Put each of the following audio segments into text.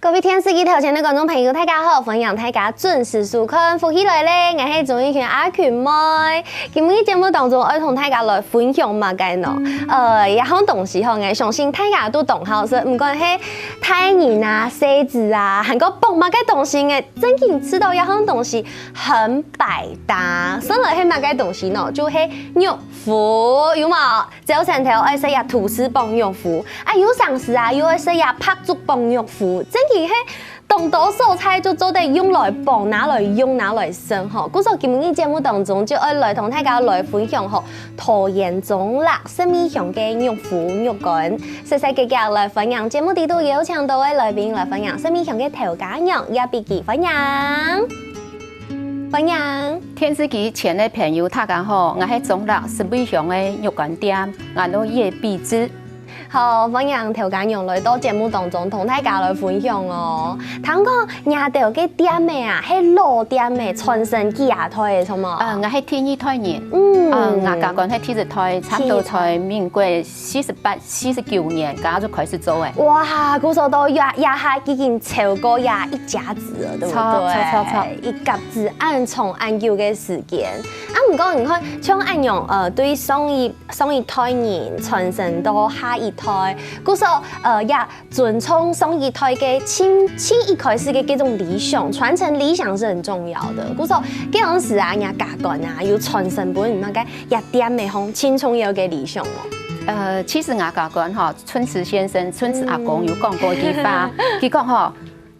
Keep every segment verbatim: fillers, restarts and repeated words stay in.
各位電視機頭前个觀眾朋友，大家好，歡迎大家準時收看《福氣來了》，𠊎係鍾意群阿群妹。今日節目當中，愛同大家來分享麼个呢？呃，這項東西吼，𠊎相信大家都當好食，毋管係大人啊、細子啊，還過放麼个東西，𠊎正經食到這項東西很百搭。算來係麼个東西呢？就係肉脯，有無？朝晨頭愛食這土司傍肉脯，啊，有成時啊，又愛食這白粥傍肉脯，正經係當多所在就做得用來傍，拿來用，拿來食吼。故所今日節目當中就愛來同大家來分享吼，桃園中壢十味鄉个肉脯肉乾。細細个个來歡迎節目裡肚邀請到个來賓，來歡迎十味鄉个頭家娘葉碧琪，歡迎。 歡迎。電視機前个朋友，大家好，𠊎係中壢十味鄉个肉乾店，𠊎安到葉碧琪。好，歡迎頭家娘來到節目當中，同大家來分享哦。聽講若兜个店仔啊，係老店仔，傳承幾下代个，著無？呃，𠊎係第二代人。嗯。呃，𠊎家官係第一代，差不多在民國四十八、四十九年，該下就開始做个。哇，故所到這，這下已經超過這一甲子了，對不對？著，著，著，著。一甲子恁長恁久个時間。啊，毋過你看，像恁樣，呃，對上一，上一代人傳承到下一代，故所，呃，也尊重上一代个盡，盡一開始个這種理想，傳承理想是很重要的。故所，該當時啊，若家官啊，有傳承分你該个 這店仔吼，盡重要个理想哦。呃，其實𠊎家官吼，春池先生，春池阿公有講過一句話，佢講吼，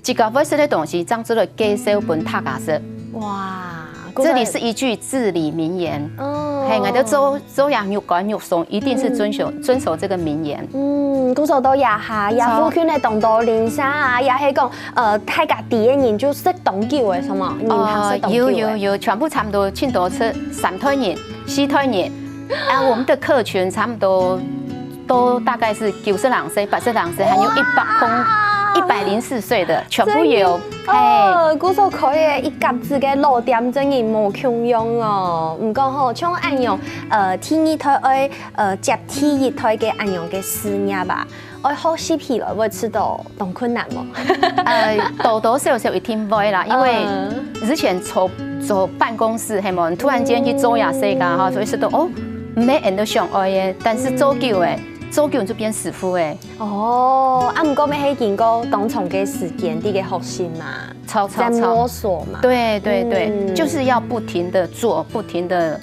自家會食个東西，正做得介紹分大家食。哇，這裡是一句至理名言。哦。嘿，𠊎兜做，做這肉乾肉鬆，一定是遵守，遵守這個名言。嗯，故所到這下，這附近个當多鄰舍啊，也係講，呃，大家知个人就食當久个，著無？人客食當久个。呃，有，有，有，全部差不多盡多食三代人、四代人。啊，我們的客群差不多都大概是九十零歲、八十零歲，還有一百空，一百零四歲的，全部有。嘿。哦，故所開个一甲子个老店，正經無共樣哦。毋過吼，像恁樣，呃，第二代愛，呃，接第一代个恁樣个事業啊， 愛學習起來會試著當困難無？呃，多多少少一定會啦，因為嗯。以前坐，坐辦公室，係無，突然間去做這世界哈，所以試著，哦，毋係𠊎兜想愛个，但是做久了，做久就變師傅了。哦，啊，毋過乜係經過當長个時間，這個學習嘛，著，著，在摸索嘛。著。對，對，對，嗯。就是要不停地做，不停地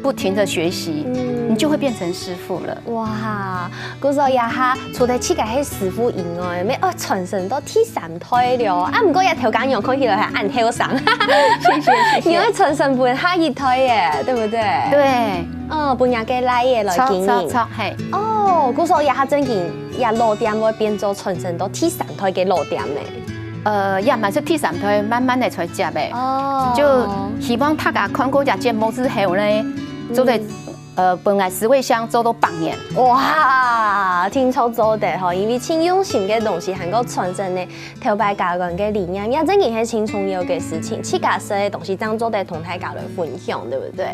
不停地學習，嗯。你就會變成師傅了。哇，故所這下除了自家係師傅以外，乜愛傳承到第三代了。啊，毋過這頭家娘看起來還恁後生。謝謝，謝謝。你會傳承分下一代耶，對不對？對。哦，分若个倈仔來經營。著，著，著，嘿。哦，故所這下正經，這老店會變做傳承到第三代个老店呢。 呃，也毋係第三代，慢慢个在接个。哦。就希望大家看過這節目之後呢，做得，嗯。呃，分𠊎十味香做到百年。哇，聽說做得吼，因為盡用心个東西，還過傳承呢，頭擺家官个理念，這正經係盡重要个事情。自家食个東西，正做得同大家來分享，對不對？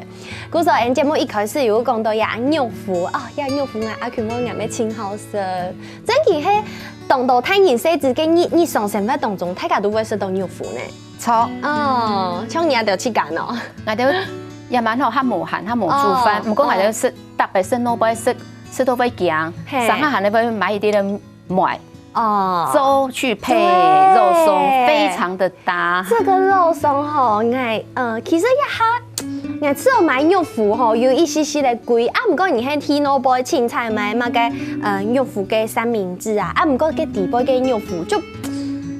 故所，𠊎節目一開始有講到這肉脯，哦，這肉脯啊，阿群妹𠊎乜盡好食。 正經係當多大人細子个日，日常生活當中，大家都會食到肉脯呢。著。哦，像你兜自家哦。𠊎兜也蠻好，較無閒，較無煮飯，哦，毋過𠊎兜食，哦。特別食老妹食，食到會驚，嘿。三下還會買一點點糜，哦。粥去配肉鬆，對。非常的搭。這個肉鬆吼，𠊎，呃，其實也還 𠊎試著買肉脯吼，有一息息个貴，啊，毋過你係替老妹凊彩買麼个，呃，肉脯个三明治啊，啊，毋過該底背个肉脯就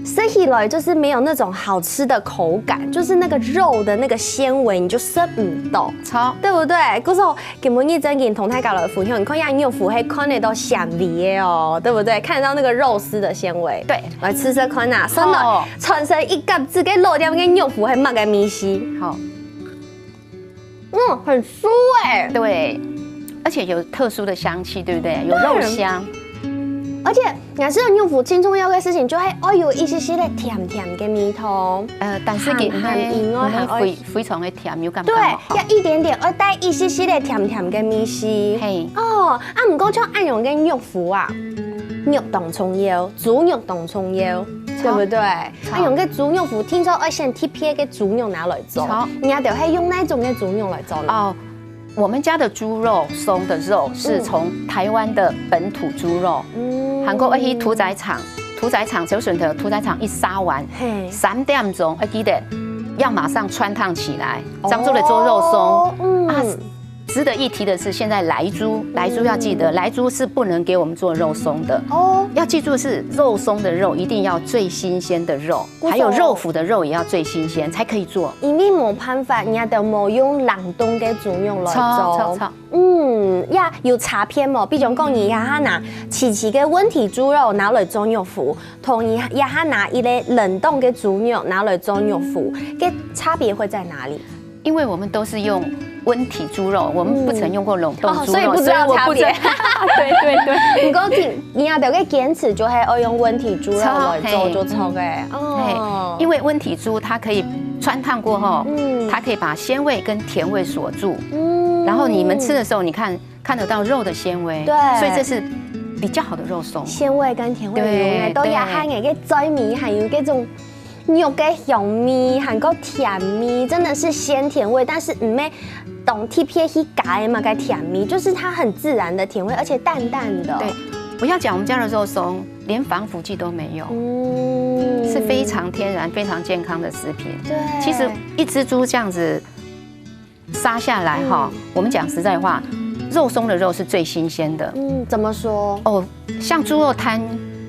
吃起來就是沒有那種好吃的口感，就是那個肉的那個纖維你就食毋到，著。對不對？故所今晡日正經同大家來分享，你看這肉脯係看得到纖維个哦，對不對？看得到那個肉絲的纖維。對。來試試看啊，算了，哦。傳承一甲子个老店个肉脯係麼个味緒？好。 嗯，很酥欸。對，而且有特殊的香氣，對不對？有肉香。對。而且，也係有肉脯盡重要个事情，就係愛有一息息个甜甜个味道。呃，但是佢鹹鹹以外，還愛，毋係非，非常个甜，有感覺無？對，要一點點，愛帶一息息个甜甜个味緒。嘿。哦，啊，毋過像恁樣个肉脯啊，肉當重要，豬肉當重要。對不對？啊，用个豬肉脯，聽說愛選特別个豬肉拿來做，著。你兜係用哪種个豬肉來做呢？哦，我們家的豬肉鬆的肉是從台灣的本土豬肉，嗯。還過愛去屠宰場，屠宰場，小選擇屠宰場一殺完，嘿。三點鐘，要記得要馬上汆燙起來，哦，這樣做得做肉鬆。嗯。啊，值得一提的是，現在萊豬，萊豬要記得，嗯。萊豬是不能給我們做肉鬆的。哦。要記住是肉鬆的肉一定要最新鮮的肉，還有肉脯的肉也要最新鮮才可以做。因為無辦法，人家都無用冷凍个豬肉來做。著，著，著。嗯，呀，有差別無？比如講，你這下拿新鮮个溫體豬肉拿來做肉脯，同你這下拿一個冷凍个豬肉拿來做肉脯，个差別會在哪裡？ 因為我們都是用溫體豬肉，我們不曾用過冷凍豬肉，嗯。哦，所以不知道差別。所以我不知道。對，對，對。毋過聽，你兜个堅持就係愛用溫體豬肉來做，著，就著个。嘿。哦。嘿，因為溫體豬它可以汆燙過後，嗯。它可以把鮮味跟甜味鎖住。嗯。然後你們吃的時候，你看，看得到肉的鮮味，對。所以這是比較好的肉鬆。鮮味跟甜味永遠都，對，對。也還有个嘴裡還有這種 肉个香味，還過甜味，真的是鮮甜味，但是毋係當特別去加个麼个甜味，就是它很自然的甜味，而且淡淡的。對，不要講我們家的肉鬆，連防腐劑都沒有，嗯。是非常天然、非常健康的食品。對。其實一隻豬這樣子殺下來哈，嗯。我們講實在話，肉鬆的肉是最新鮮的。嗯，怎麼說？哦，像豬肉攤，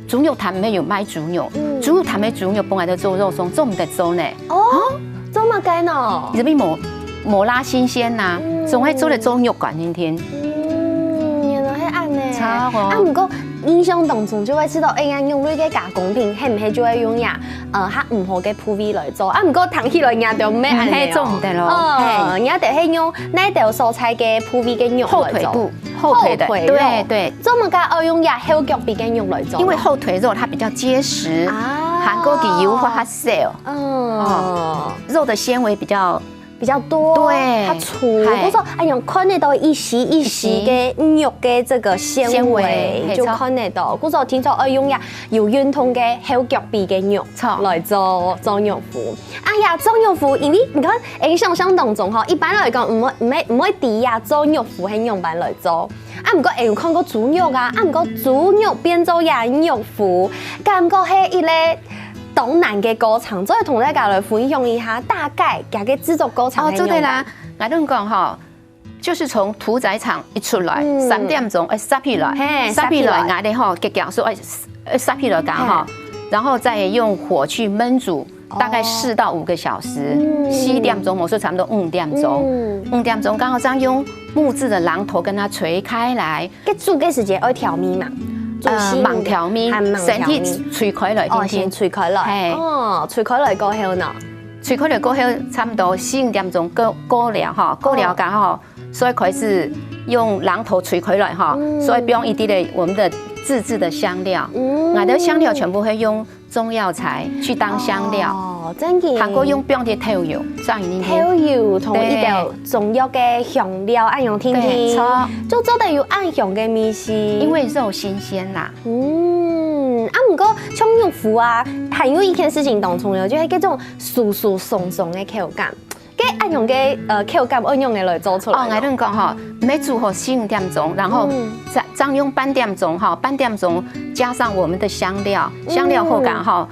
豬肉攤裡面有賣豬肉，嗯。豬肉攤个豬肉本來就做肉鬆，做毋得做呢。哦，做麼个呢？這邊無，無罅新鮮吶，嗯。總係做得做肉乾淨淨。嗯，原來係恁呢。著哦。啊，毋過印象當中就會知道，哎呀，肉類个加工品，係毋係就會用呀，呃，較毋好个部位來做？啊，毋過聽起來人家就毋係恁呢哦。嗯，係做毋得咯。哦，嘿。人家就係用哪兜所在个部位个肉來做。後腿部，後腿的，後腿肉。對，對。 做麼个愛用這後腳髀个肉來做呢？因為後腿肉它比較結實，啊。還過佢油花較少，嗯。哦，肉的纖維比較，比較多，對。較粗。嘿。故所，哎呀，看得到一絲一絲个肉个這個纖維，纖維，嘿，就看得到。故所聽說愛用這有運動个後腳髀个肉，著。來做，做肉脯。哎呀，做肉脯，因為你看，印象當中吼，一般來講，毋會，毋會，毋會知呀，做肉脯係仰般來做。 啊，毋過會有看過豬肉啊，啊，毋過豬肉變做這肉脯，感覺係一個當難个過程，做得同大家來分享一下，大概佢个製作過程係仰般。哦，做得啦，𠊎同你講吼，就是從屠宰場一出來，嗯。三點鐘，哎，殺起來，嘿，殺起來。殺起來，𠊎兜吼，結結說，哎，哎，殺起來講吼，嘿。然後再用火去燜煮， 大概四到五個小時，哦。嗯。四點鐘，我說差不多五點鐘。嗯。五點鐘，剛好這樣用木質的榔頭跟它捶開來。該煮个時間愛調味嘛？呃，煮四五點，吂調味，還吂調味。先去捶開來，哦，定定。先捶開來。嘿。哦，捶開來過後呢？捶開來過後，差不多四五點鐘過，過了哈，過了，哦。剛好，所以開始用榔頭捶開來哈，嗯。所以放一滴个我們的自製的香料。嗯。𠊎的香料全部會用 中藥材去當香料。哦，真个。還過用放點豆油，這樣一定。豆油同一兜中藥个香料，恁樣定定。對，著。就做得有恁香个味緒。因為肉新鮮啦。嗯，啊，毋過像肉脯啊，還有一件事情當重要，就係該種酥酥鬆鬆个口感。 該恁樣个，呃，口感愛仰般來做出來呢？哦，𠊎同你講吼，毋係煮好四五點鐘，然後，嗯。再，再用半點鐘吼，半點鐘加上我們的香料，嗯。香料口感吼，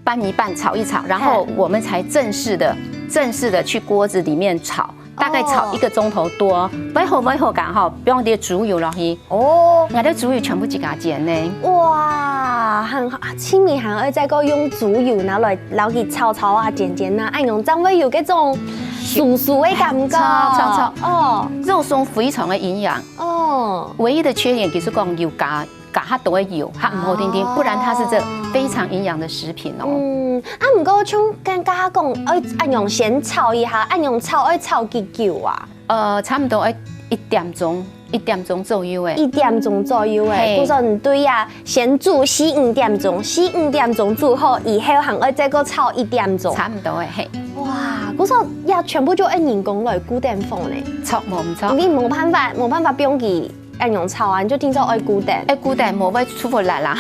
拌一拌，炒一炒，然後我們才正式的，嘿。正式的去鍋子裡面炒，大概炒一個鐘頭多，哦。煨好，煨好感吼，放點豬油落去。 哦。𠊎兜豬油全部自家煎呢。哇，還，啊，清明還愛再過用豬油拿來摎佢炒炒啊、煎煎啊，恁樣正會有該種酥酥个感覺。著，著，著。哦。肉鬆非常个營養。哦。唯一的缺點就是講有加，加較多个油，較毋好定定，哦。不然它是這非常營養的食品哦。嗯，啊，毋過像剛剛講，愛恁樣先炒一下，恁樣炒愛炒幾久啊？呃，差不多愛一點鐘。 一點鐘左右誒。一點鐘左右誒，嘿。故所你對啊，先煮四五點鐘，四五點鐘煮好以後，還愛再過炒一點鐘。差不多誒，嘿。哇，故所呀，全部就愛人工來顧等火呢。著，無毋著。因為無辦法，無辦法放佢恁樣炒啊，你就定著愛顧等。愛顧等，無會臭火辣啦。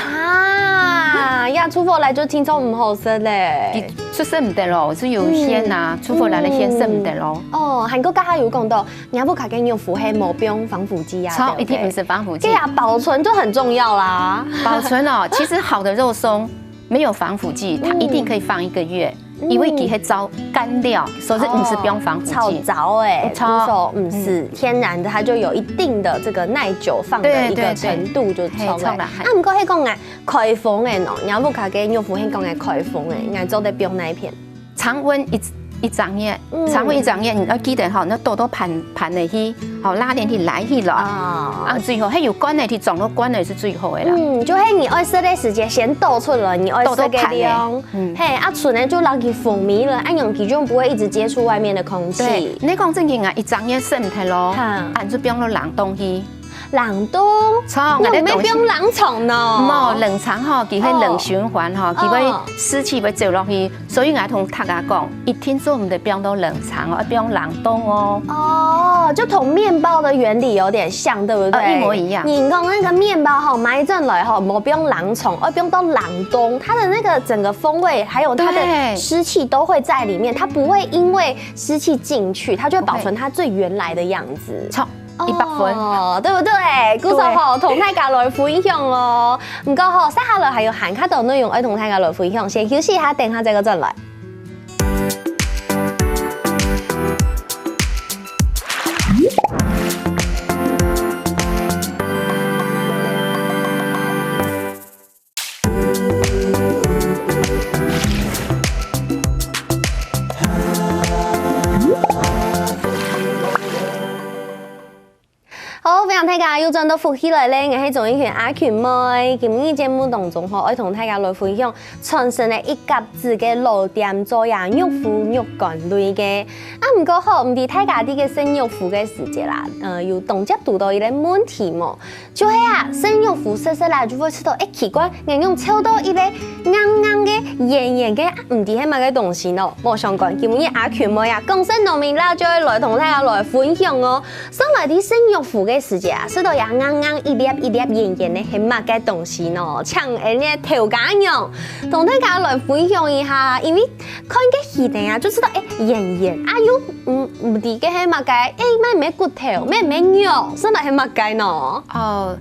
啊，呀，臭火辣就定著毋好食咧。佢就食毋得咯，係有莧啊，臭火辣个莧食毋得咯。哦，還過剛剛有講到，若屋下个肉脯係無放防腐劑啊，著，對不對？一定毋係防腐劑。對啊，保存就很重要啦。保存哦，其實好的肉鬆沒有防腐劑，它一定可以放一個月。 因為佢係照乾料，所以毋係放防腐劑。炒燥欸，炒，就是說，嗯，是天然的，它就有一定的這個耐久放的一個程度，就對，對，對。就著了。嘿，著了，嘿。啊，毋過係講啊，開封个喏，若屋下个肉脯係講个開封个，𠊎做得放哪一片？常溫一，一隻月，嗯。常溫一隻月，你愛記得吼，你倒到盤，盤裡去，吼，拉鏈去拉起來。哦。啊，最好，係有罐仔去裝落罐仔係最好个啦。嗯，就係你愛食个時節先倒出來，你愛食个量。倒到盤仔。 嗯。嘿，啊，賰个就留佢風味了，恁樣佢就不會一直接觸外面的空氣。對，你講正經啊，一隻月食毋忒咯，哈。恁就放落冷凍去。冷凍？著，你毋係放冷藏喏？無，冷藏吼，佢會冷循環吼，哦。佢會濕氣會走落去，所以𠊎同大家講，一定做毋得放到冷藏哦，愛放冷凍哦。哦，就同麵包的原理有點像，對不對？呃，一模一樣。你講那個麵包吼，買轉來吼，無放冷藏，愛放到冷凍，它的那個整個風味，還有它的，對。濕氣都會在裡面，它不會因為濕氣進去，它就會保存它最原來的樣子。著，一百分。哦，對不對？故所吼，對。同大家來分享哦。毋過吼，接下來還有還較多內容愛同大家來分享，先休息一下，等下再過轉來。 好，歡迎大家又轉到福氣來了，𠊎係鍾意群阿群妹。今日節目當中吼，愛同大家來分享傳承个一甲子个老店做呀肉脯肉乾類个。啊，毋過吼，毋知大家在該食肉脯个時節啦，呃，有當接堵到一個問題無？就係啊，食肉脯食食啦，就會試著，欸，奇怪，𠊎仰噍到一個硬硬个、圓圓个，啊，毋知係麼个東西呢？無相干，今日阿群妹啊，講食農民辣椒就會來同大家來分享哦。 上來在食肉脯个時節啊，食著這硬硬一粒一粒圓圓个係麼个東西呢？請𠊎个頭家娘同大家來分享一下，因為看該形呢啊，就試著欸圓圓啊，又毋毋知該係麼个，欸，乜毋係骨頭，乜毋係肉，上來係麼个呢？哦，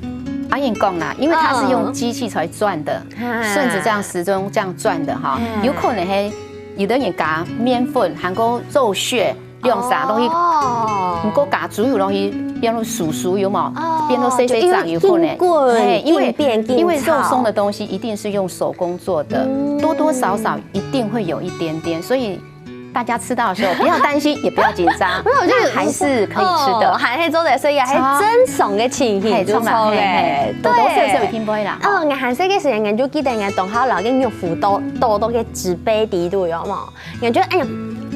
阿英講啦，因為它是用機器才轉的，嗯。順著這樣時鐘這樣轉的哈，嗯。有可能係有个人加麵粉，還過肉屑， 兩儕落去，哦。毋過加豬油落去，變到酥酥，有無？哦，變到細細隻，就因為有可能。緊滾，嘿，因為，緊變緊炒。因為肉鬆的東西一定是用手工做的，嗯。多多少少一定會有一點點，所以大家吃到的時候不要擔心，也不要緊張，沒有，就那還是可以吃的。哦，還係做得，所以還正常个情形，嘿，就著咧。嘿，嘿，多多少少有進步啦。對。哦，𠊎還細个時節，𠊎就記得𠊎當好摎該肉脯倒，倒到該紙杯底肚，有無？ 感覺哎呀，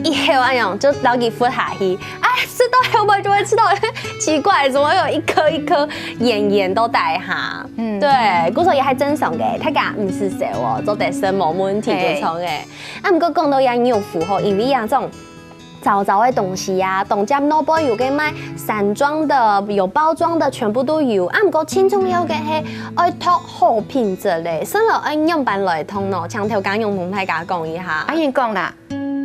一口哎呀，就摎佢拂下去，哎，食到後尾就會試著奇怪，怎麼有一顆一顆圓圓到底下？嗯。對，故所也還正常个，大家毋使愁哦，做得食無問題，嘿。就著个。啊，毋過講到這肉脯吼，因為這種燥燥个東西啊，當接外背有个賣散裝的、有包裝的，全部都有。啊，毋過盡重要个係愛擇好品質个，食了愛仰般來擇呢？請頭家娘同大家講一下。阿英講啦，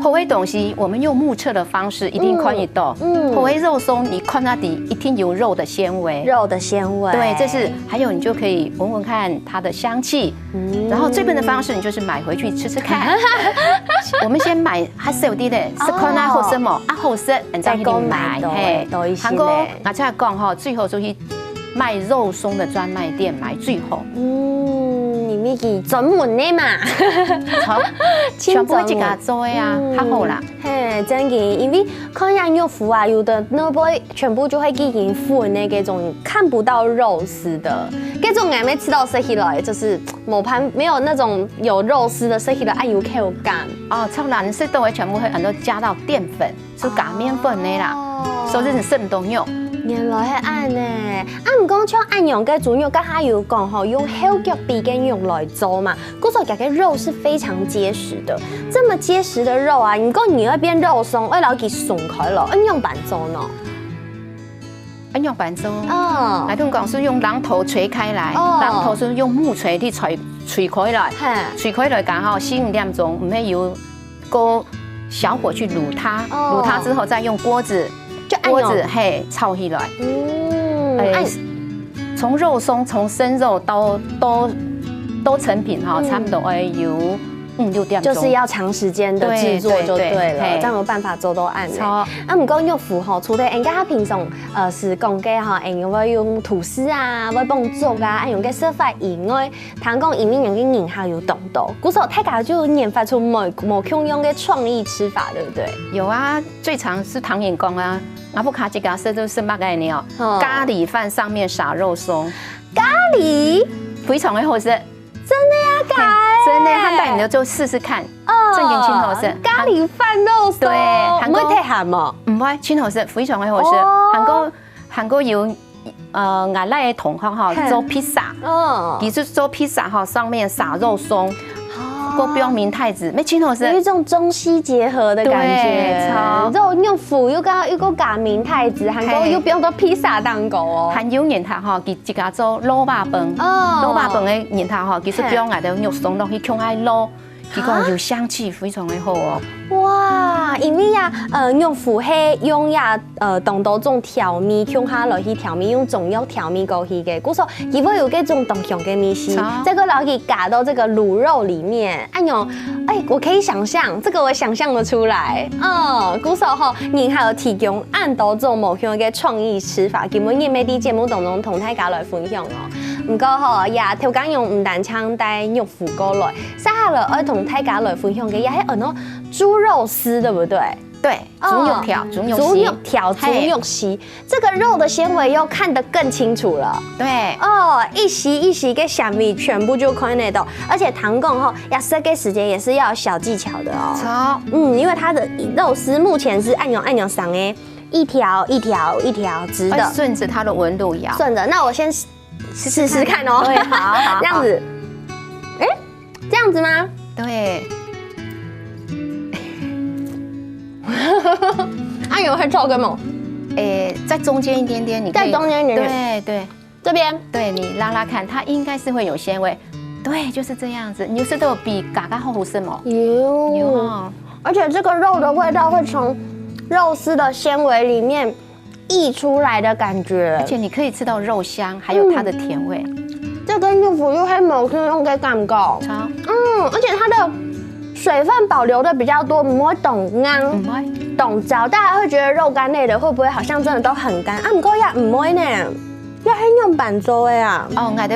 好个東西，我們用目測的方式一定看得到。嗯，嗯。好个肉鬆，你看它底一定有肉的纖維。肉的纖維。對，這是，還有你就可以聞聞看它的香氣。嗯。然後最笨的方式，你就是買回去吃吃看。我們先買較少滴个，試看啊好食無？哦。啊好食，你再去買，再購買多，嘿。多一些嘞。還過，𠊎再講吼，最好就去 賣肉鬆的專賣店買最好。嗯，你們係專門个嘛？全，全部自家做个啊，嗯，較好啦。嘿，真个，因為看這肉脯啊，有的外背全部就會已經粉个該種看不到肉絲的，該種𠊎每次都食起來就是無辦，沒有那種有肉絲的食起來，哎，有口感。哦，超難食到个全部會很多加到澱粉。 就加麵粉个啦，哦。所以就係食毋到肉。原來係恁呢。啊，毋過像恁樣个豬肉，剛才有講吼，用後腳髀个肉來做嘛，故所佢个肉是非常結實的。這麼結實的肉啊，如果你要變肉鬆，愛摎佢鬆開了，愛仰般做呢？仰般做？哦。𠊎同你講，係用榔頭捶開來，哦。榔頭係用木錘去捶，捶開來，嘿。捶開來講吼，四五點鐘，毋係有過小火去滷它，哦。滷它之後再用鍋子，就恁樣。鍋子，嘿，炒起來。嗯，哎，哎。從肉鬆，從生肉到，到，到成品哈，嗯。差不多愛有五六點鐘。就是要長時間的製作就對了，對，對，對，嘿。這樣有辦法做到恁樣。著。啊，毋過肉脯吼，除了人家平常，呃，係講个吼，人會用吐司啊，會放粥啊，恁樣个食法以外，聽講因為人个人客有當多，故所大家就研發出無，無共樣个創意吃法，對不對？有啊，最常係聽人講啊，阿布卡吉嘎斯就是麼个呢？哦。咖哩飯上面撒肉鬆。咖哩？非常的好食。 真的呀，假的？嘿，真的，還帶你就試試看。哦，正經盡好食。咖哩飯肉鬆，對，還過毋會忒鹹哦？毋會，盡好食，非常的好食。哦。還過，還過有，呃，𠊎倈仔个同學吼，嘿。做披薩，哦。佢就做披薩吼，上面撒肉鬆，哦。過放明太子，乜盡好食。有一種中西結合的感覺。對，著。肉又脯又加，又過加明太子，還過，嘿。又放到披薩當中哦。還有人客吼，佢 自家做滷肉飯。哦。滷肉飯个人客吼，其實，嘿。放𠊎兜肉鬆落去共下滷，佢講有香氣，非常的好哦。哇，因為啊，呃，肉脯係用呀，呃，當多種調味共下來去調味，用中藥調味過去个，故所佢會有這種當香个味緒，著。再過落去加到這個滷肉裡面，哎喲，哎，我可以想象，這個我想象得出來，哦，故所吼，人客有提供恁多種無共个創意吃法，今晡日乜在節目當中同大家來分享哦。 毋過吼，呀，頭家娘毋單淨帶肉脯過來，接下來愛同大家來分享个也係安到豬肉絲，對不對？對，哦，豬肉條，豬肉絲。豬肉條，嘿。豬肉絲，這個肉的纖維又看得更清楚了。對。哦，一絲一絲个纖維全部就看得到，而且聽講吼，要食个時間也是要有小技巧的哦。著。嗯，因為它的肉絲目前是恁樣恁樣生的，一條一條一條直的。要順著它的紋路搖。順著，那我先 試試看哦。對，好，好，好。這樣子。哎，這樣子嗎？對。啊，有很臭根吗？誒，在中間一點點，你可以，在中間一點點。對，對。這邊？對，你拉拉看，它應該是會有纖維。對，就是這樣子。你有食到比嘎嘎好食嗎？有。有哦。而且這個肉的味道會從肉絲的纖維裡面 溢出來的感覺。而且你可以吃到肉香，還有它的甜味。嗯。這跟肉脯又係無共樣个感覺。著。嗯，而且它的水分保留得比較多，毋會當硬，毋會。當燥。大家會覺得肉乾類的會不會好像真的都很乾？啊，毋過也毋會呢，也係仰般做个啊。哦，𠊎兜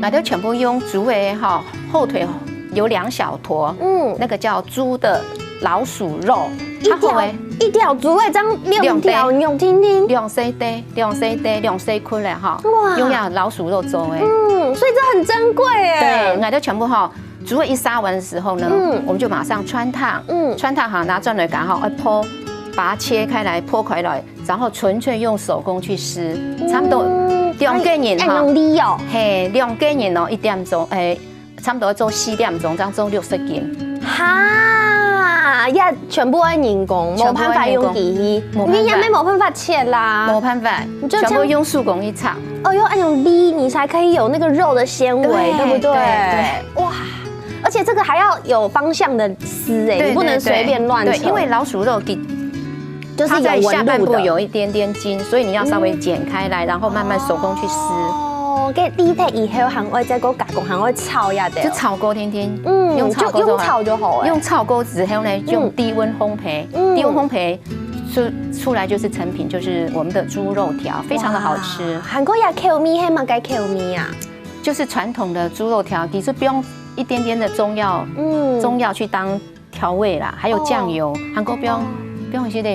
𠊎兜全部用豬的吼，後腿有兩小坨，嗯。那個叫豬的老鼠肉，一條，它後尾一條豬的這樣兩條兩塊，肉定定。兩細塊，兩細塊，兩細塊咧吼，哇。用這老鼠肉做的。嗯，所以這很珍貴耶。對，𠊎兜全部吼，豬肉一殺完的時候呢，嗯。我們就馬上汆燙，嗯。汆燙好拿轉來，然後愛剝，把它切開來，剝開來， 然後純粹用手工去撕，差不多，嗯，兩個人哈。愛，愛用力哦。嘿，兩個人哦，一點鐘，誒，差不多做四點鐘，這樣做六十斤。哈，也全部愛人工，全部愛人工。無辦法用機器，無辦法。你也沒有辦法切啦。無辦法，你就這樣，全部用手工去炒。哦，要愛用力，你才可以有那個肉的纖維，對，對不對？對，對。哇，而且這個還要有方向的 絲欸，對，你不能隨便亂扯。對，對，對，因為老鼠肉給，就是有紋路的。它在下半部有一點點筋，所以你要稍微剪開來，嗯。然後慢慢手工去撕。哦，該裂忒以後還愛再過加工，還愛炒也得哦。就炒過定定，嗯，用炒過就好。就用炒就好欸。用炒過之後呢，用低溫烘焙，嗯。低溫烘焙出，出來就是成品，就是我們的豬肉條，非常的好吃。哇，還過這口味係麼个口味啊？就是傳統的豬肉條，其實不用一點點的中藥，嗯。中藥去當 調味啦，還有醬油，哦。還過放，哦。放一些的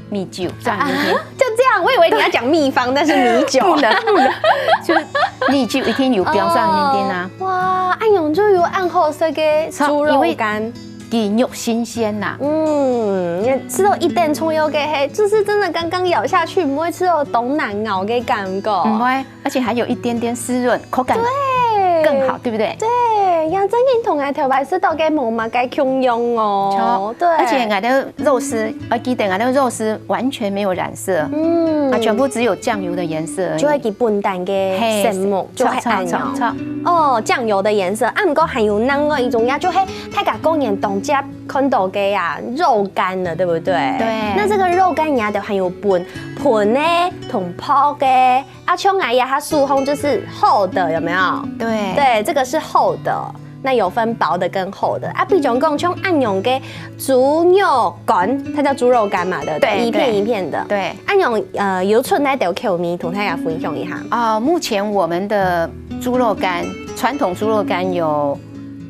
米酒，醬油一點。啊，就這樣，我以為你要講秘方，但是米酒。不能，不能，就是米酒一定有放上一點點啊。哦，哇，恁樣就有恁好食个豬肉乾。因為雞肉新鮮吶。嗯，也吃到一點重油个，嘿，就是真的剛剛咬下去，毋會吃到當難咬个感覺。毋會，而且還有一點點濕潤，口感。對。更好，对不对？对，也真个同𠊎頭擺食到个無麼个共樣哦。對，而且𠊎的肉絲，要記得𠊎的肉絲完全没有染色，嗯，啊，全部只有酱油的颜色而已。就係佢本身个色目，就係恁樣。哦，醬油的颜色。啊，毋過還有另外一種呀，就係大家過年當常看到个呀，肉乾了，对不对？对。那這個肉乾呀，就還有分，分个同烰个， 啊，像𠊎這下手項就是烰个，有沒有？对。对，這個是烰个。那有分薄的跟厚的啊，比如講像恁樣个豬肉乾，它叫豬肉乾嘛，對不對？對，一片一片的。对。恁樣，呃，有出哪兜口味，同大家分享一下。哦，目前我们的猪肉干，传统猪肉干有，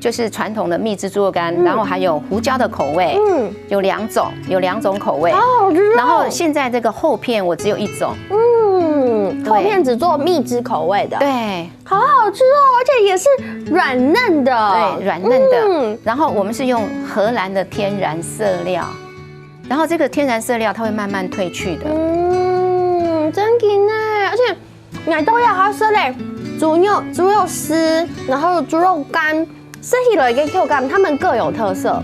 就是传统的蜜汁猪肉干，嗯。然后还有胡椒的口味，嗯。有两种，有两种口味。好好吃哦。然后现在这个厚片我只有一种。嗯，对。厚片只做蜜汁口味的。对。 好好吃哦，而且也是软嫩的。对，软嫩的。嗯。然后我们是用荷兰的天然色料，然后这个天然色料它会慢慢褪去的。嗯，真个呢，而且買到也好吃嘞，猪肉、猪肉絲，然后猪肉干，吃起來个口感，它们各有特色。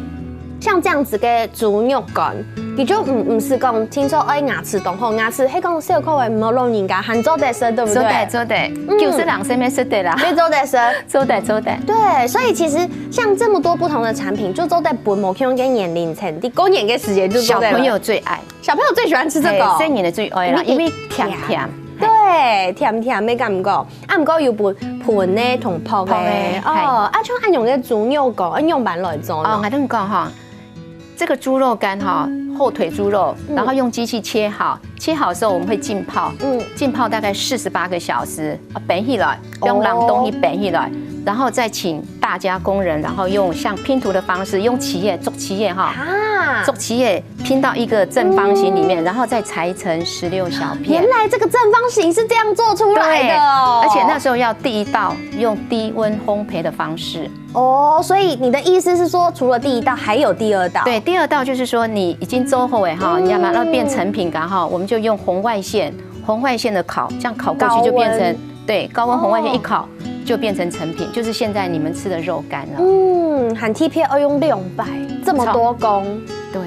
像這樣子个豬肉乾，佢就毋，毋係講聽說愛牙齒當好，牙齒係講小可个，無老人家還做得食，對不對？做得，做得，嗯。九十人生也食得啦。也做得食。做得，做得。对，所以其實像這麼多不同的產品，就做得分無共樣个年齡層，你過年个時節就做得了。小朋友最愛。小朋友最喜歡吃這個。哎，細人仔最愛啦，因為甜甜。對，甜甜个感覺。啊，毋過有分，分个同烰个。烰个，哦，啊，像恁樣个豬肉乾，愛仰般來做呢？哦，𠊎同你講吼， 这个猪肉干哈，后腿猪肉，嗯。然后用机器切好，切好的时候我们会浸泡，嗯。浸泡大概四十八个小时，啊，冰起来，哦。用冷冻去冰起来，然后再请大家工人，然后用像拼图的方式，用企业，竹企业哈，啊。竹企业拼到一个正方形里面，嗯。然后再裁成十六小片。原来这个正方形是这样做出来的哦。对，而且那时候要第一道用低温烘焙的方式。 哦，所以你的意思是说，除了第一道，還有第二道？对，第二道就是说你已经做好了哈，嗯。你要把它变成品感哈，我们就用红外线，红外线的烤，这样烤过去就变成，高温。对，高温红外线一烤，哦。就变成成品，就是现在你们吃的肉干了。嗯，很特別，要用两百，这么多工。对，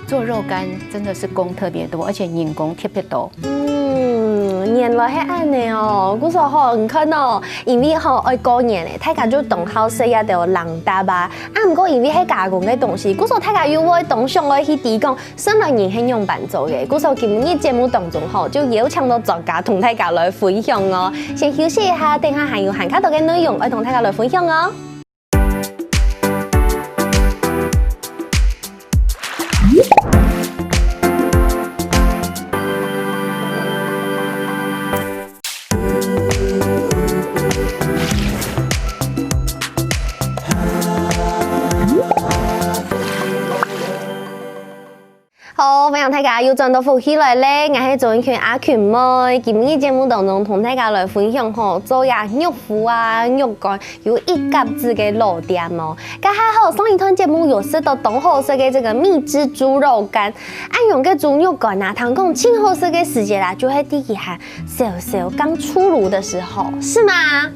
做肉干真的是工特别多，而且人工特别多。 嗯，原來係恁呢哦，故所吼，你看哦，因為吼愛過年咧，大家就當好食這兜零嗒啊。啊，毋過因為係加工个東西，故所大家又會當想愛去知講，生來人係仰般做个。故所今日節目當中吼，就邀請到專家同大家來分享哦。先休息一下，等下還有還較多个內容愛同大家來分享哦。 好，歡迎大家又轉到福氣來咧，𠊎係周英權阿權妹。今日節目當中同大家來分享吼，做這肉脯啊、肉乾有一甲子个老店哦。該下好，上一段節目有食到當好食个這個蜜汁豬肉乾，恁樣个豬肉乾啊，聽講盡好食个時節啦，就係在佢還小小剛出爐的時候，是嗎？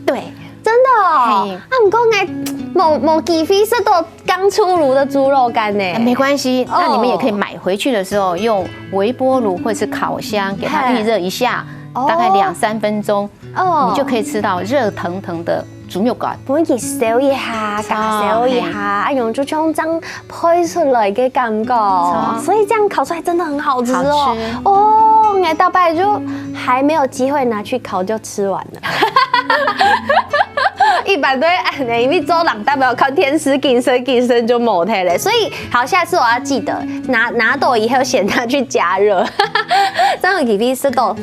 對。真的哦，嘿。啊，毋過𠊎無，無機會食到 剛出爐的豬肉乾呢？啊，没关系，哦。那你们也可以买回去的时候用微波炉或是烤箱给它预热一下，哦。大概两三分钟，哦。你就可以吃到热腾腾的猪肉干。分佢燒一下，著，加燒一下，嘿。啊，用豬腸醬配出來个感覺，著。所以這樣烤出來真的很好吃哦。好吃。哦，𠊎大概就還沒有機會拿去烤就吃完了。 一般都會恁呢，因為做零嗒啊，看電視緊食緊食就無忒了。所以，好，下次我要記得拿，拿到以後先拿去加熱，這樣有機會食到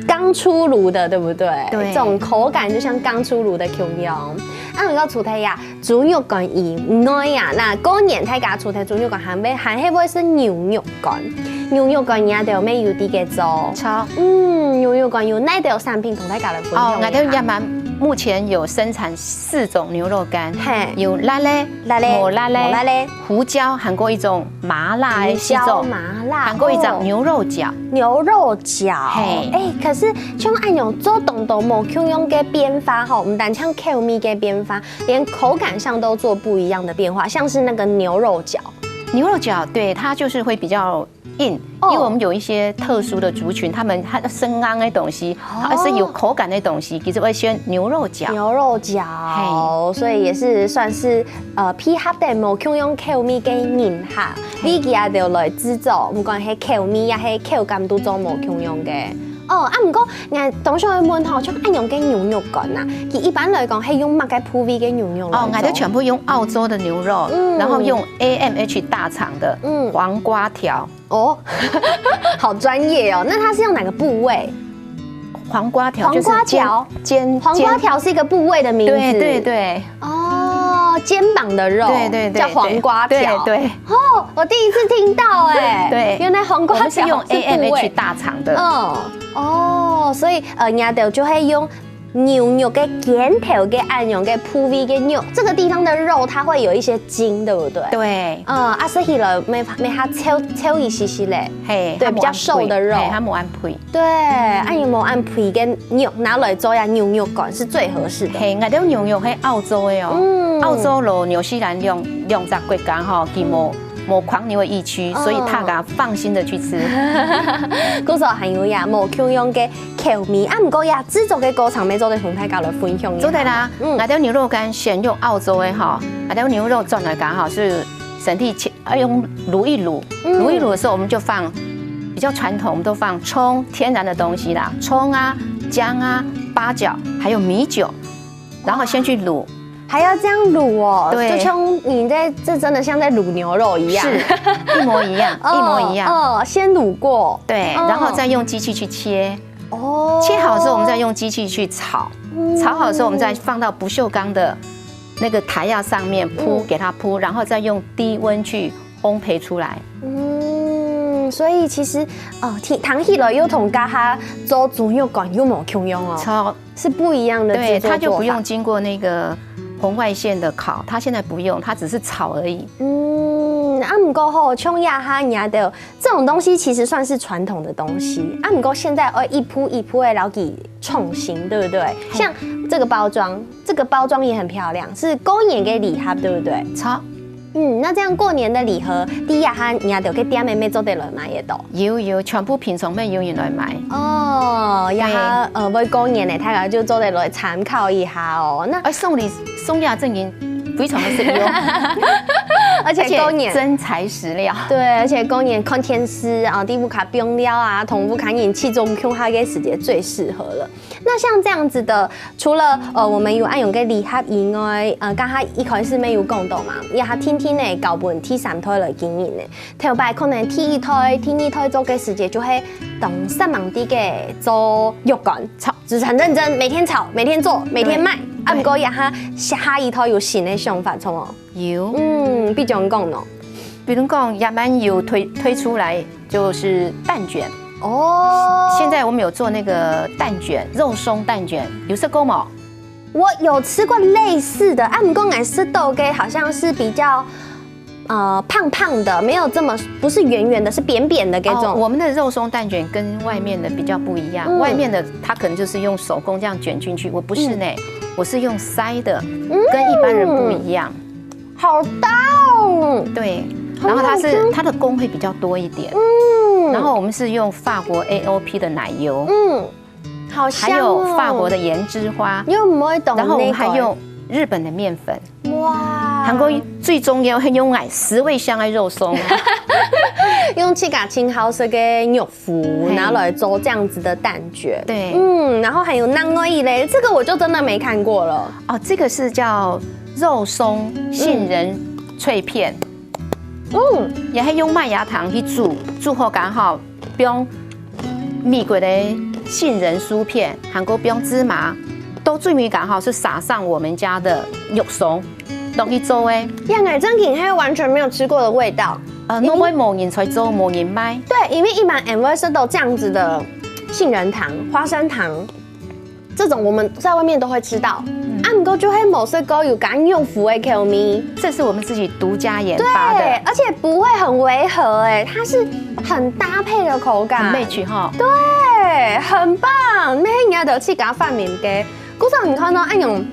剛出爐的，對不對？對。這種口感就像剛出爐的共樣。啊，毋過除忒呀，豬肉乾以外啊，那過年大家除忒豬肉乾還會，還係會食牛肉乾。牛肉乾你也都有乜有知个做？著。嗯，牛肉乾有哪兜產品同大家來分享一下？哦，𠊎兜也蠻目前有生產四種牛肉乾，嘿。有辣个、辣个、無辣个、無辣个。胡椒，還過一種麻辣个胡椒、四種，麻辣，還過一種牛肉餃。哦。牛肉餃，嘿。欸，可是像恁樣做當多無共樣个變化吼，毋單淨口味个變化，連口感上都做不一樣的變化，像是那個牛肉餃。牛肉餃，對，它就是會比較硬，哦。因為我們有一些特殊的族群，他們他生硬的東西，哦。還是有口感的東西，其實會選牛肉餃。牛肉餃，嘿。所以也是算是，呃，配合等無共樣口味个人哈，嘿。你佢兜來製作，毋管係口味也係口感都做無共樣个。哦，啊，毋過，𠊎當想愛問吼，像恁樣个牛肉乾啊，佢一般來講係用麼个部位个牛肉來做？哦，𠊎兜全部用澳洲的牛肉，嗯。然後用A M H大廠的，嗯。黃瓜條。 哦，好專業哦。那它是用哪個部位？黃瓜條就是肩，黃瓜條？肩，黃瓜條是一個部位的名字。肩。對，對，對。哦，肩膀的肉，對，對，對，叫黃瓜條。對，對。哦，我第一次聽到欸。對。原來黃瓜條是部位。我們是用A M H大廠的。嗯，哦，所以，呃，人家就會用 牛肉个肩頭个恁樣个部位个肉，這個地方的肉它會有一些筋，對不對？對。嗯，啊，食起來乜，乜較瘦，瘦一息息咧。嘿，對，它無恁肥，比較瘦的肉。嘿，它無恁肥。對，啊，有無恁肥个肉拿來做呀牛肉乾是最合適的。嘿，𠊎兜牛肉係澳洲个哦。嗯。澳洲摎紐西蘭兩，兩隻國家吼，佢無，嗯。無黃牛的疫區，所以大家放心的去吃。嗯。故所還有呀，無共樣个 口味。啊，毋過呀，製作个過程乜做得同大家來分享一下。做得啦，嗯。𠊎兜牛肉乾選用澳洲个吼，𠊎兜牛肉轉來講吼，是身體切，要用滷一滷，嗯。滷一滷的時候，我們就放比較傳統，我們都放蔥，天然的東西啦，蔥啊、薑啊、八角，還有米酒，然後先去滷。還要這樣滷哦，對。就像你在，這真的像在滷牛肉一樣。是，一模一樣，哦，一模一樣。哦，先滷過。對，哦。然後再用機器去切。 哦。切好之後，我們再用機器去炒，嗯。炒好之後，我們再放到不鏽鋼的那個台壓上面鋪，嗯。給它鋪，然後再用低溫去烘焙出來。嗯，所以其實，哦，聽，聽起來又同該下做豬肉乾又無共樣哦。著。是不一樣的製作做法。對，它就不用經過那個紅外線的烤，它現在不用，它只是炒而已。嗯，啊，毋過吼，像這下人家都 這種東西其實算是傳統的東西啊，毋過現在愛一步一步个摎佢創新，對不對？嘿。像這個包裝，這個包裝也很漂亮，是過年个禮盒，對不對？著。嗯，那這樣過年的禮盒，在這下你兜个店乜做得來買得到？有，有，全部平常乜有人來買。哦，這下，對。呃，會過年咧，大家就做得來參考一下哦。那，欸，送禮，送禮正經 非常的實用。而且過年。而且真材實料。對，而且過年看電視啊，在屋下放尞啊，同屋下人聚在共下个時節最適合了。那像這樣子的，除了，呃，我們有恁樣个禮盒以外，呃，剛剛一開始乜有講到嘛，這下定定仔交分第三代來經營咧。頭擺可能第一代、第二代做个時節，就係當煞猛个做肉乾，著。 就是很認真，每天炒，每天做，每天賣。對。啊，毋過這下，下一代有新个想法，著無？有。嗯，比如講呢？比如講，這下有推，推出來就是蛋捲。哦。現在我們有做那個蛋捲，肉鬆蛋捲，有食過無？我有吃過類似的，啊，毋過𠊎食到个好像是比較 呃，胖胖的，沒有這麼，不是圓圓的，是扁扁的那種。哦，我們的肉鬆蛋捲跟外面的比較不一樣，嗯。外面的它可能就是用手工這樣捲進去，我不是呢，嗯。我是用塞的，嗯。跟一般人不一樣。好搭哦。對，很好吃。然後它是，它的工會比較多一點。嗯。然後我們是用法國A O P的奶油。嗯。 好香哦。還有法國的鹽之花，又毋會懂那個。然後我們還用日本的麵粉。哇。還過最重要，還用𠊎十味香个肉鬆。用自家盡好食个肉脯，嘿。拿來做這樣子的蛋捲。對。嗯，然後還有另外一類，這個我就真的沒看過了。哦，這個是叫肉鬆杏仁脆片。嗯。嗯。也還用麥芽糖去煮，煮好剛好 放美國的杏仁酥片，還過放芝麻，到最尾剛好是撒上我們家的肉鬆，落去做个。這樣欸，正經係完全沒有吃過的味道。呃，因為攏會無人在做，無人賣。對，因為一般人會食到這樣子的杏仁糖、花生糖，这种我们在外面都会吃到，啊，毋过就係無食過有加肉脯个口味。这是我们自己独家研发的。对，而且不会很违和，哎，它是很搭配的口感，很 match 哈。对，很棒，每天都自家发明个。故所你看到恁樣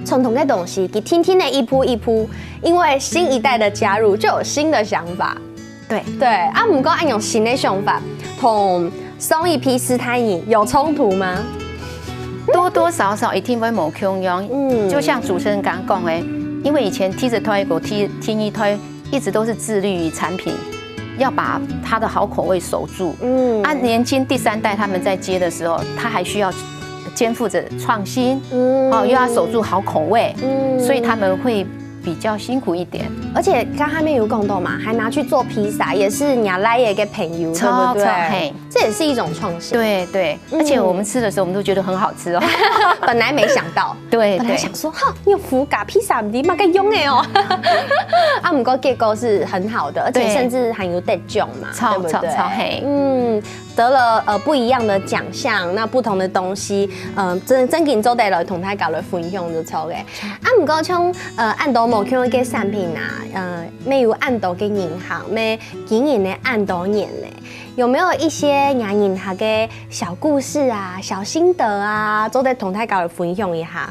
傳統个東西，佢天天的一步一步，因为新一代的加入，就有新的想法。对，对，啊，毋过恁樣新的想法，同上一批世代人有冲突吗？多多少少一定會無共樣。嗯就像主持人剛剛講的，因為以前第一代个第第一代一直都是致力於產品，要把它的好口味守住。嗯啊，年輕第三代他們在接的時候，他還需要肩負著創新，嗯哦，又要守住好口味，嗯所以他們會比較辛苦一點。而且剛才面有講到嘛，還拿去做披薩，也是你來个朋友，超对不对？超嘿，这也是一种创新。對對，嗯而且我們吃的時候，我們都覺得很好吃哦。本来没想到，對對，本来想说哈，用福嘎披萨你嘛个用的哦，啊，不过结果是很好的，而且对甚至还有得奖嘛，超对不对？超超嘿嗯，得了呃不一样的奖项，那不同的东西，嗯、真真紧做得来同大家来分享就错个。啊，不过像呃，恁多無共个产品啊，呃，没有恁多个银行，没经营了恁多年呢，有没有一些人人下个小故事啊、小心得啊，做得同大家来分享一下？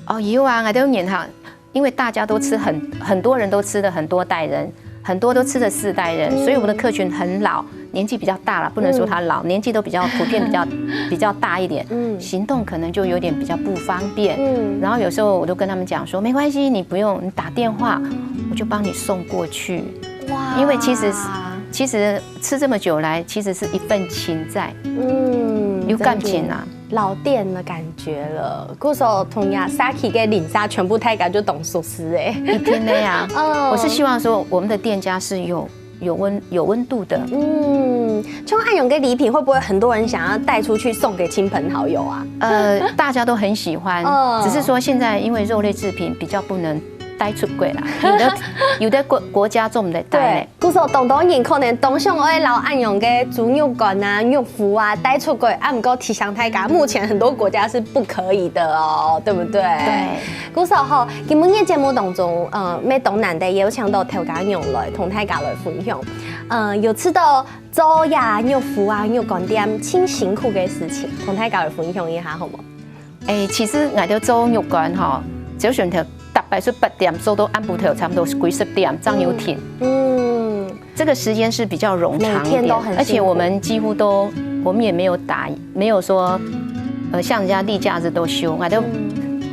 哦，有啊，我都年哈，因為大家都吃很很多人都吃了很多代人，很多都吃了四代人，所以我們的客群很老，年紀比較大了，不能說他老，年紀都比較普遍比較比較大一點，嗯行動可能就有點比較不方便。嗯然後有時候我都跟他們講說，沒關係，你不用，你打電話，我就幫你送過去。哇因為其實其實吃這麼久來，其實是一份情在，嗯有感情啊。老店的感觉了，故所同呀，社區个鄰舍全部大家就當熟識哎。一定的呀。哦我是希望說我們的店家是有有溫有溫度的。嗯，像恁樣个禮品，會不會很多人想要帶出去送給親朋好友啊？呃，大家都很喜歡，哦只是說現在因為肉類製品比較不能帶出國啦，有的有的國國家做毋得帶對呢。，故所當多人可能當想愛摎恁樣个豬肉乾啊、肉脯啊帶出國，啊，毋過提醒大家，目前很多國家是不可以的哦，對不對？對。故所吼，今晡日節目當中，呃，乜當難得邀請到頭家娘來同大家來分享，呃，有試著做呀肉脯啊、肉乾店盡辛苦个事情，同大家來分享一下好無？誒，其實𠊎兜做肉乾吼，就算頭逐擺出八點做到暗晡頭差不多幾十點，正有停。嗯，這個時間是比較冗長一點，每天都很辛苦而且我們幾乎都，我們也沒有打，沒有說，呃，像人家例假日都休，𠊎兜，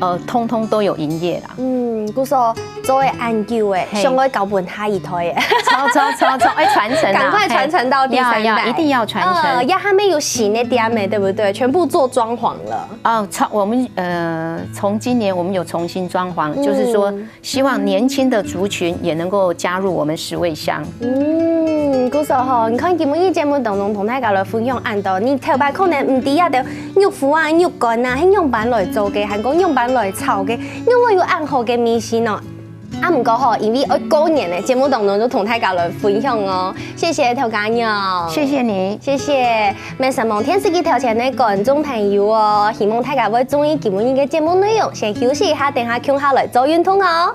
呃，通通都有營業啦。嗯，故所做个恁久誒，嘿想愛交分下一代誒，超超超超，哎，傳承啊，趕快傳承到第三代，要要一定要傳承呃，也還沒有新的店誒，對不對？全部做裝潢了。哦，從我們呃，從今年我們有重新裝潢，就是說嗯希望年輕的族群也能夠加入我們十味香。嗯，故所吼，你看今晡日節目當中同大家來分享恁多，你頭擺可能毋知啊，就肉脯啊、肉乾啊，係仰般來做个，還講仰般來炒个，仰會有恁好个味緒呢？啊，毋過吼，因為愛過年咧，節目當中就同大家來分享哦。謝謝頭家娘，謝謝你。謝謝。乜承蒙電視機頭前个觀眾朋友哦，希望大家會中意今晡日个節目內容，先休息一下，等下共下來做運動哦。